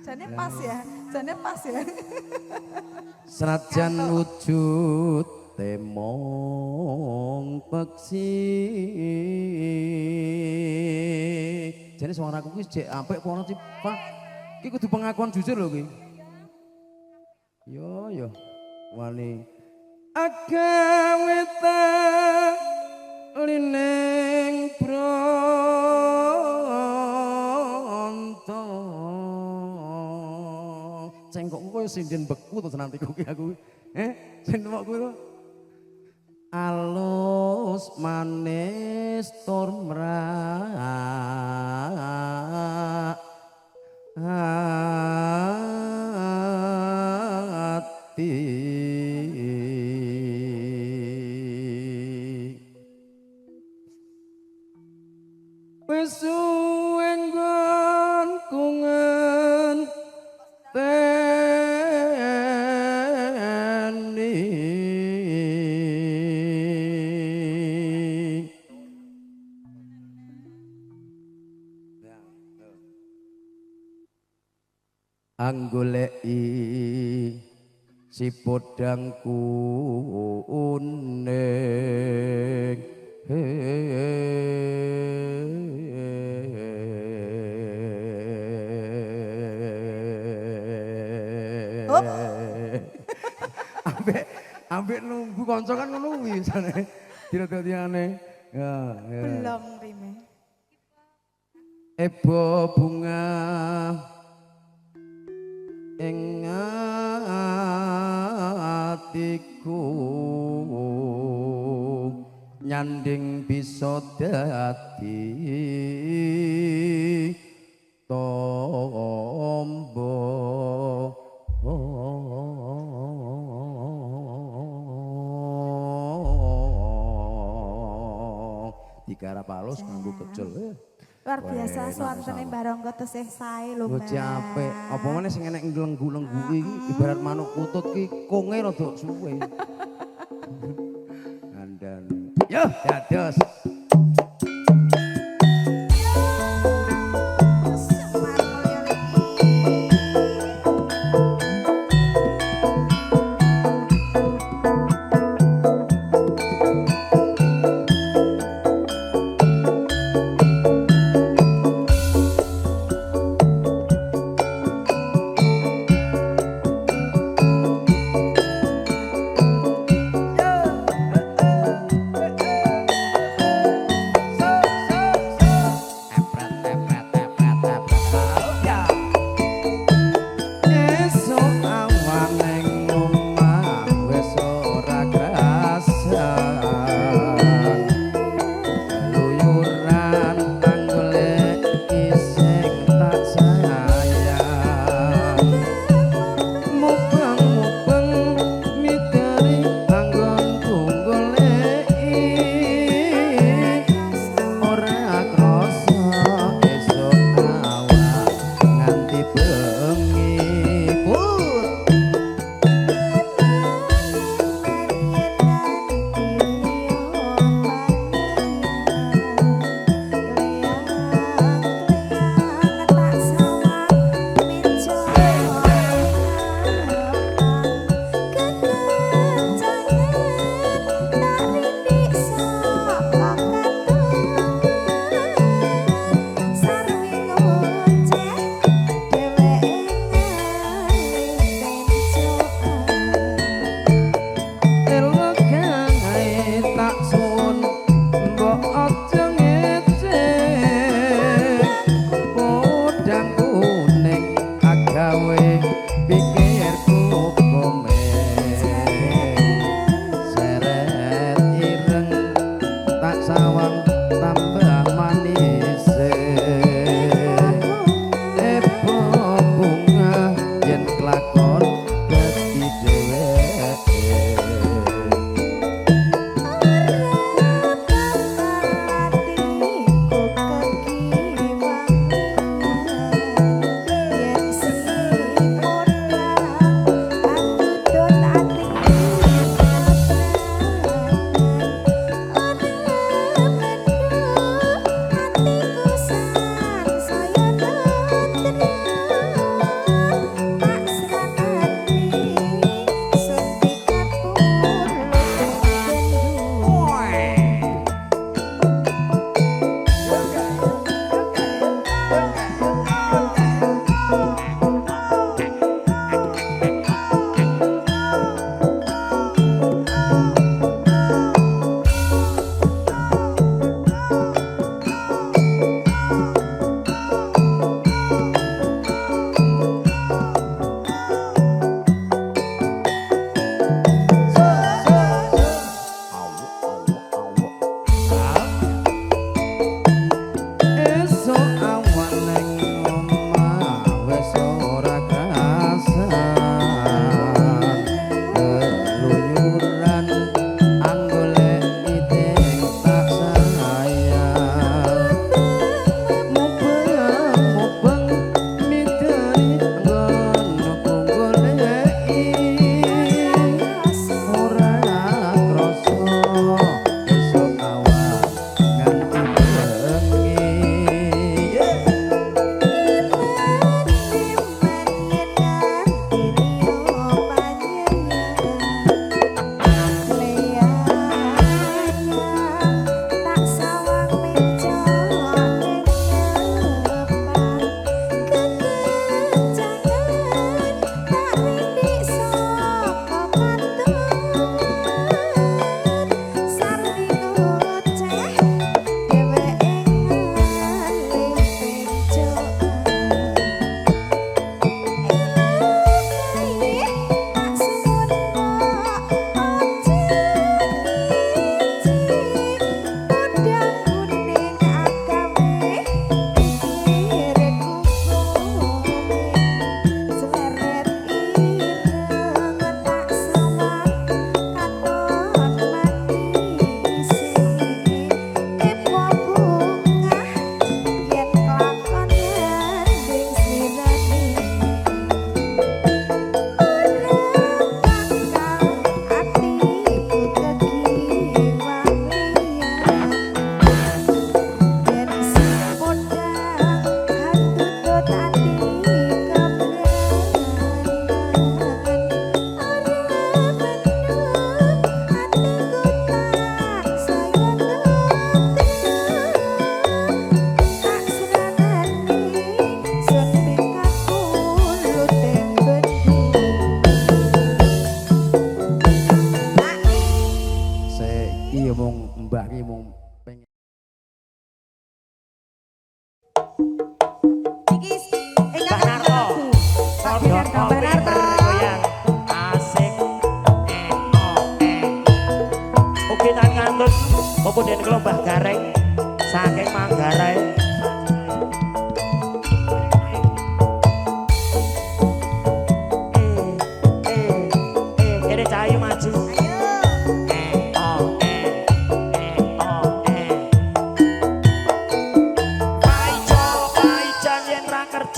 Jane pas ya, jane pas ya. Senajan wujud temong peksi. Jane suaraku kuwi jek apik apa ora sih, Pak? Ki kudu pengakuan jujur lho ki. Yo yo wani agawe lining bronto. Cengkokku koyo sinden beku to nantiku ki aku. Sing temokku to. Alus manis tur mrak ati. Wis suwe nggonku ngenteni. Anggoleki si podang kuning. Hop. Ambek ambek nunggu kanca kan ngono kuwi jane. Dina-dinane. Ya, ya. Belum rime. Ebo bunga ing atiku nyanding bisa dadi tombo. Digarap halus nganggo kecul. Luar biasa Wah, enak suwantene pisan. Barongko tesih sae lho, Lho Mas. apik. Apa meneh sing enek nglenggu-lenggu iki ibarat manuk kutut ki konge rada suwe. Kandhane. Yo, dados. Semar mulya lagi.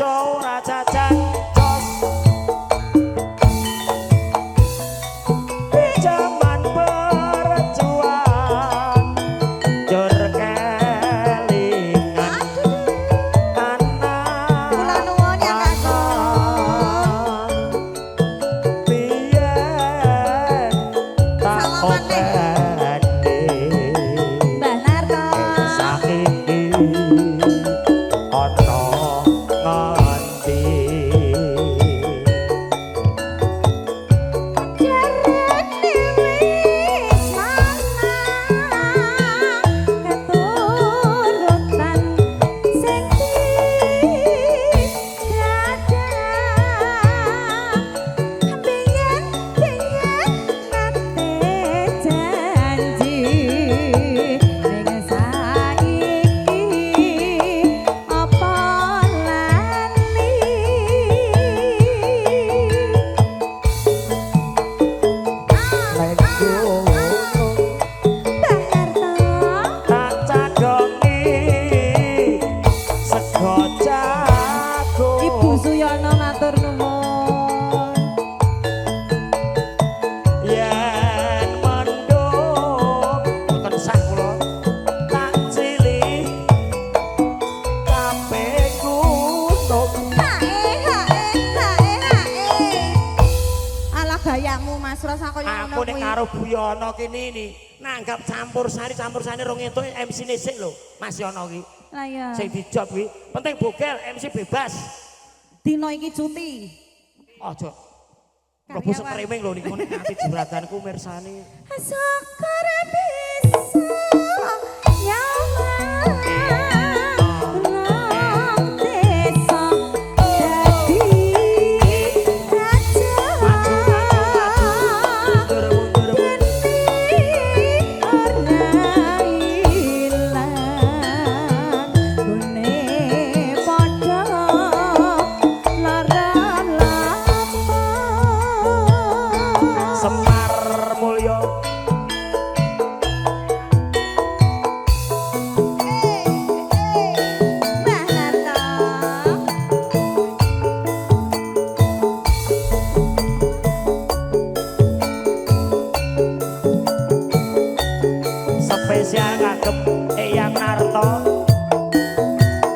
Kerja ora jajan jos. Jaman perjuangan jur kelingan anak Kula nuwun ya Kakung. Biyen tak Salaman nih. openi. Mbah Narto. Saiki ana ngendi? Jarene wis lanang keturutan sing digadang. Biyen biyen nate janji ning saiki apa lali. Nek gunung Mbah Narto. Tak cadongi sego jagung. Ibu Suyono matur nuwun. Yen mendung boten sah kula tak cilih kabeh gunung. Hae hae hae hae. Alah gayamu Mas, rasa kaya ngono Aku nek kuwi. karo Bu Yono kene ini nanggap campur sari rong entuk MC-ne sik lho Mas Yono ki. Lah iya. Sing dijob kuwi penting bogel MC bebas. Dino iki cuti. Aja mlebu Karyawan. streaming lho niku nek ati juraganku mirsani. Syukur bisa nyawang nang desa dadi raja. Maju maju maju mundur mundur. Dene ora ilang gone padha lara lapor. Semar Mulyo. Mbah Narto. Spesial kagem Eyang Narto.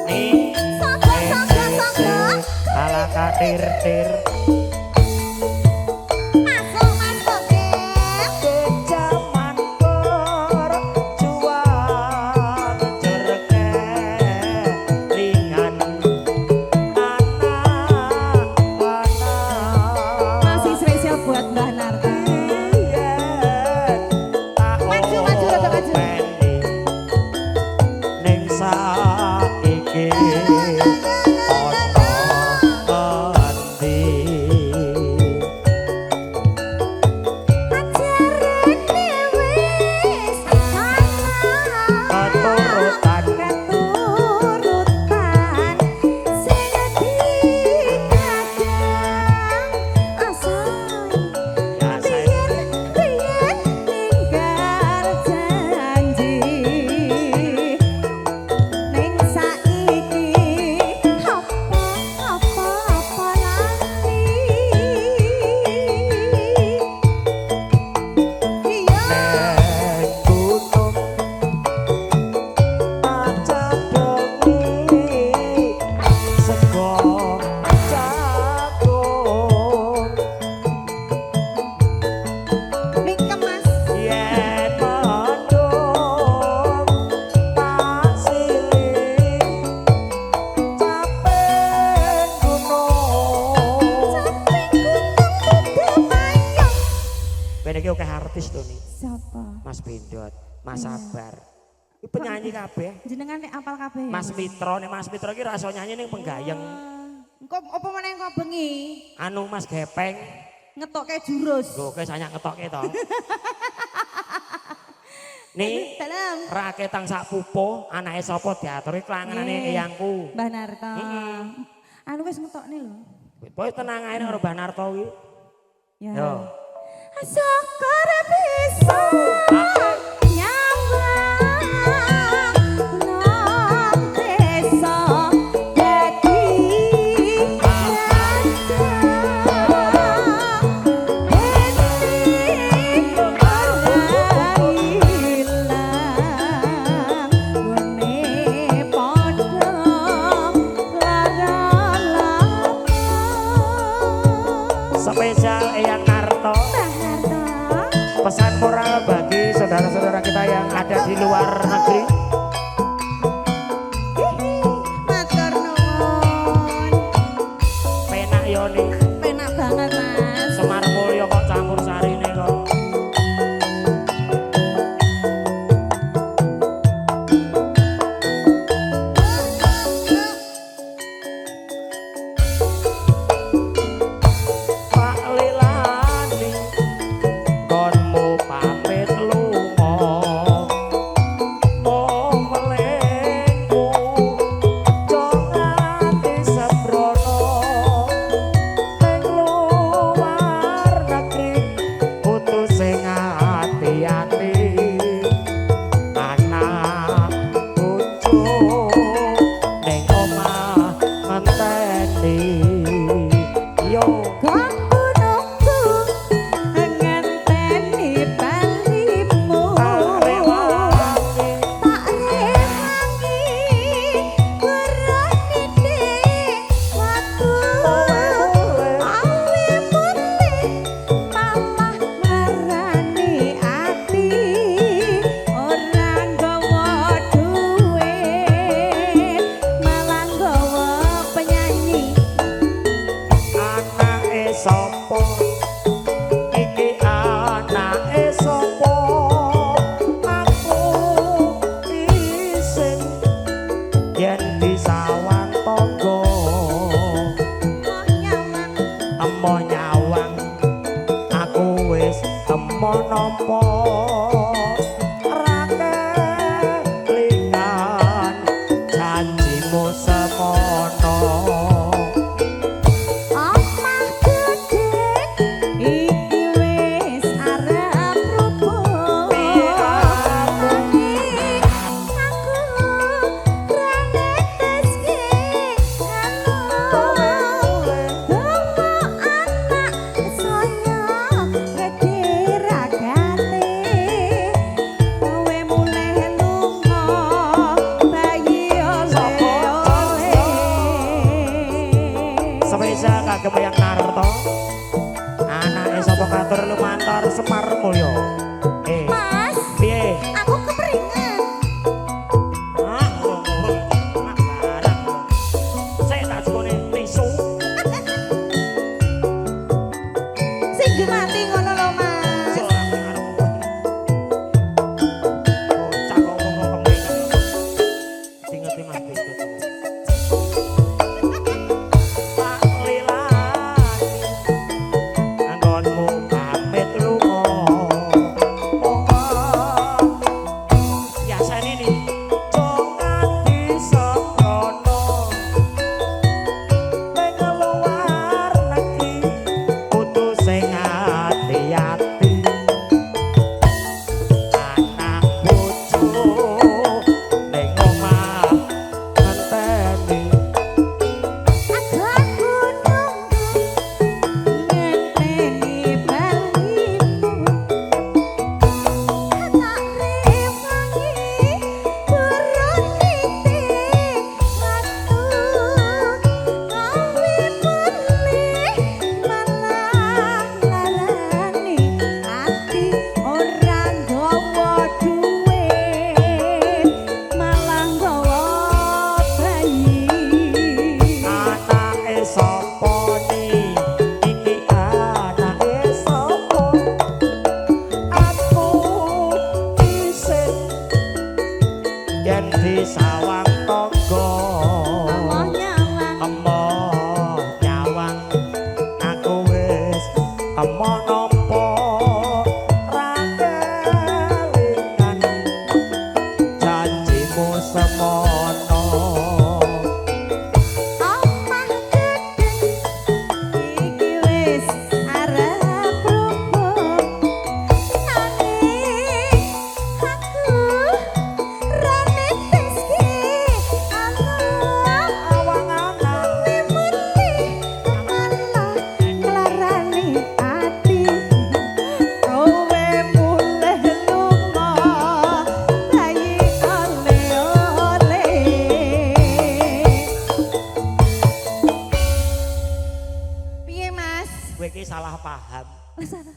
Nih Sangga sangga sangga. ala katir tir. Masuk masuk ke. Jaman perjuangan jur kelingan anak lanang. Masih spesial buat Mbah Narto. Yen tak Maju, maju, rada maju. openi ning saiki ana endi? Ajarane wis ana Keturutan. keturutan sing digadang asai. Ya saya Biyen biyen tinggal janji ning saiki apa apa apa lali. Iya. Nek gunung tak cadongi sego jagung. Mingkem Mas. Yen mendung tak silih capek gunung. Capek gunung kudu payung. Ben iki akeh artis to nih. Siapa? Mas Bindot, Mas Sabar. Iki penyanyi kabeh. Jenengan nek apal kabeh ya? Mas Mitro, nek Mas Mitro iki ra iso nyanyi ning penggayeng. Engko apa meneh engko bengi Anu Mas Gepeng, ngetokke jurus. lho kowe sanyak ngetokke to. Nih, Dalem. raketang sak pupuh, anake sapa diaturi kelangenane Nggih. eyangku. Mbah Narto. Heeh. Anu wis ngetokne lho. Pokoke tenang ae nek karo Mbah Narto kuwi. Ya. Yo. Syukur bisa nyawang nang desa dadi Pesan moral bagi saudara-saudara kita yang ada di luar negeri. Matur nuwun. Penak yo nih. Penak banget, Mas. Semar Mulyo kok campur sarine kok. Pak Lelani konmu pamit lunga mung melengku jongati sembrono ning luar negeri kudu sing ati-ati anak bojo ning omah ngenteni yo. Aku nunggu ngenteni balimu. Tak rewangi Tak rewangi werani dek watu. Awe putih malah marani ati. Ora nggawa duit malah nggawa penyanyi. Anake sapa iki, anake sapa, aku isin yen disawang tangga. Moh nyawang Emo nyawang aku wis emo nampa ra kelingan janjimu semono. Omah gedhe iki wis arep rubuh. Piye aku? Nanging aku ra neteske anu. Donga anak saya gedhe ragate. Kowe mulih lunga bayi oleh-oleh. Spesial kagem yang Narto. Anake sapa katur lumantar Semar Mulyo. Mas, Piye? aku keperingan. Ah, urung-urung. Ah, barang. Sik tak jukone tisu. Sing mati ngono lho, Mas. Sik ora arep. Bocah kok ngomong kemrene. Sing ngerti Mas Bidut. Pak Lilani anggonmu pamit lunga. Monggo biasane ni jangan disembrono ning luar negeri kudu sing ati-ati anak bojo ning omah ngenteni. Aku nunggu ngenteni balimu. Tak rewangi purun titik watu. Kowe mulih malah larani ati. Ora nggawa duit malah nggawa bayi. Anake sapa ni iki, anake sapa, aku isin yen disawang tangga. Emoh nyawang Emoh nyawang aku wis emoh nampa ra kelingan janjimu semono. Omah gedhe iki wis arep rubuh. Nanging aku ra neteske anu. Awang anak Kowe mulih malah nglarani ati. Kowe mulih lunga bayi oleh-oleh. Piye, Mas? Kowe iki salah paham. Salah.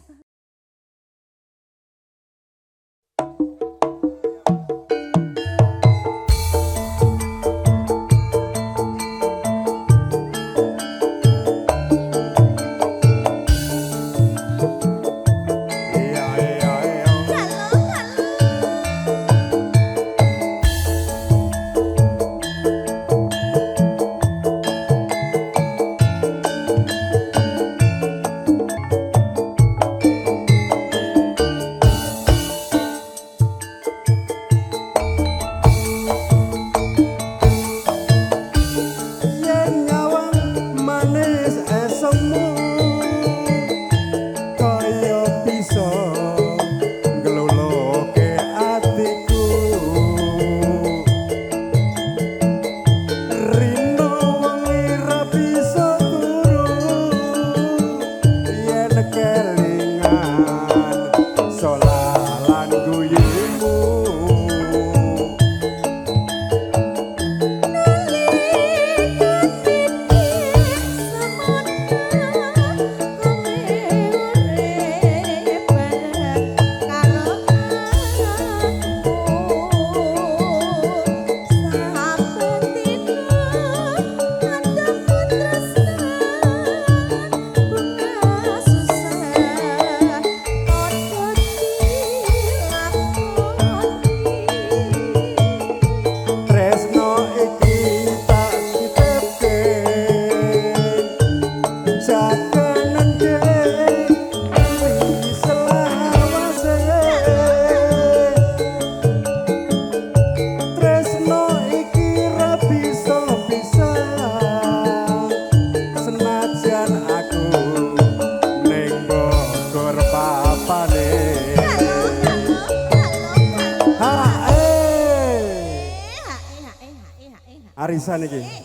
Arisan iki. Eh.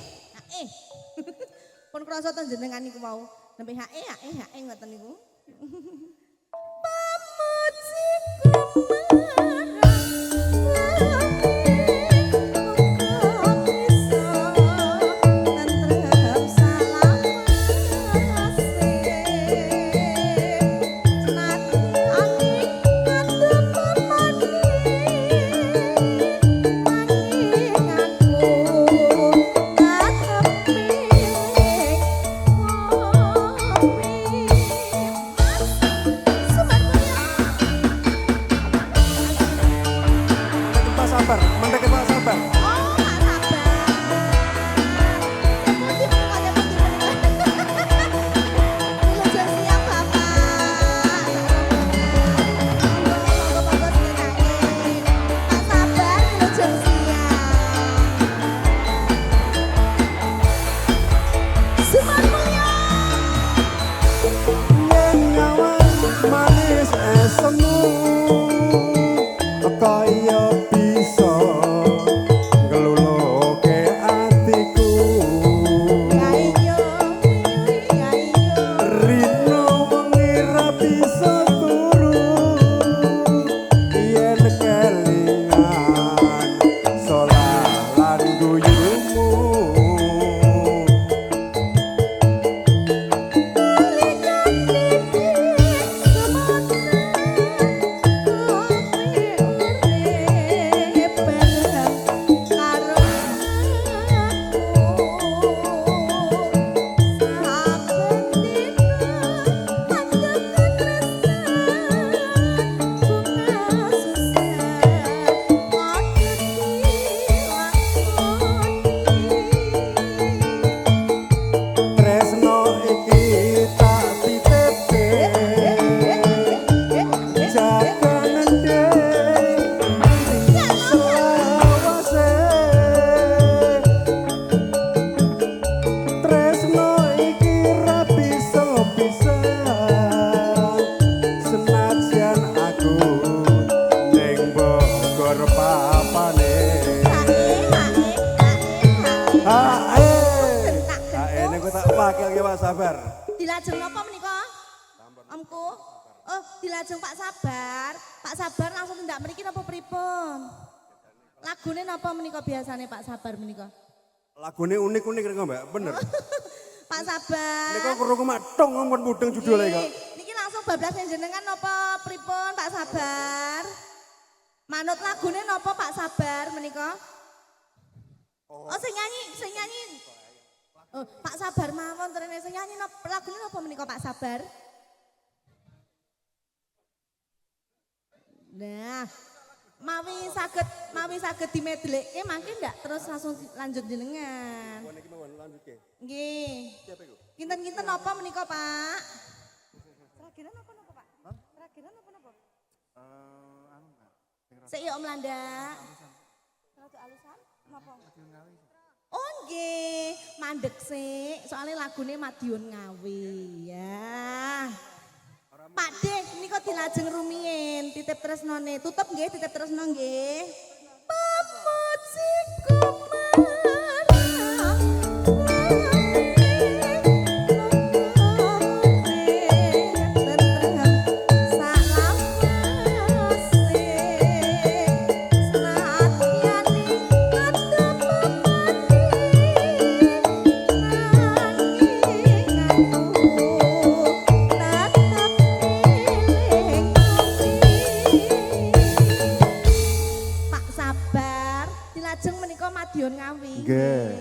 Pun krasa to jenengan niku wau. Nembe hae hae hae ngoten niku. Pamujiku marang muga bisa tentrem salawase. Senadyan adep pemani nanging aku tetep pilih kopi. Mas Sumarno. Pak sabar, mendek Pak sabar. Oh, Pak Sabar. Sepundi menika, sepundi menika. Wilujeng siang, Bapak. Monggo, monggo senengake. Pak Sabar, wilujeng siang. Sumar Mulya. Yen ngawan manis esemu kaya bisa ngluluke atiku. Ya iyo, ya iyo. Rino wengi ra bisa turu yen kelingan solah lan guyumu. Balikan titik semata kowe urip bareng karo aku. Saben dina andhep katresnan bunga susah padha dilakoni. Tresno iki tak titipke jaga nendhe selawase. Tresno iki ra bisa pisan senajan aku ning Bogor papane. Hae hae hae hae. Hae hae niku tak wakilke Pak Sabar. Dilajeng napa menika? Omku? Oh, dilajeng Pak Sabar. Pak Sabar langsung tindak mriki napa pripun? Lagune napa menika biasane Pak Sabar menika? Lagune unik-unik niku, Mbak, bener. Pak Sabar. Niku krungu mak tong ampun mudeng judule kok. Nggih. Niki langsung bablas jenengan napa pripun Pak Sabar? Manut lagune napa Pak Sabar menika? Oh, sing nyanyi, sing nyanyi. Oh, Pak Sabar mawon terene sing nyanyi napa lagune napa menika Pak Sabar? Nah, mawi saged dimedlekke mangke ndak terus langsung lanjut jenengan. Niki mawon lanjutke. Nggih. Siapa iku? Kinten-kinten napa menika, Pak? Seragenan napa napa, Pak? Seragenan napa napa? Sik ya Om Landa. Rada alusan napa? Oh nggih, mandek sik, soalnya lagune Madiun Ngawi ya. Pak De, niku dilajeng rumiyin, titip tresnone. Tutup nggih, titip tresno nggih. Pamujiku marang tentrem salawase. Senadyane adep pemati nanging aku tetep eling kuwi. Pak Sabar, dilajeng menika Madiun Ngawi. Nggih.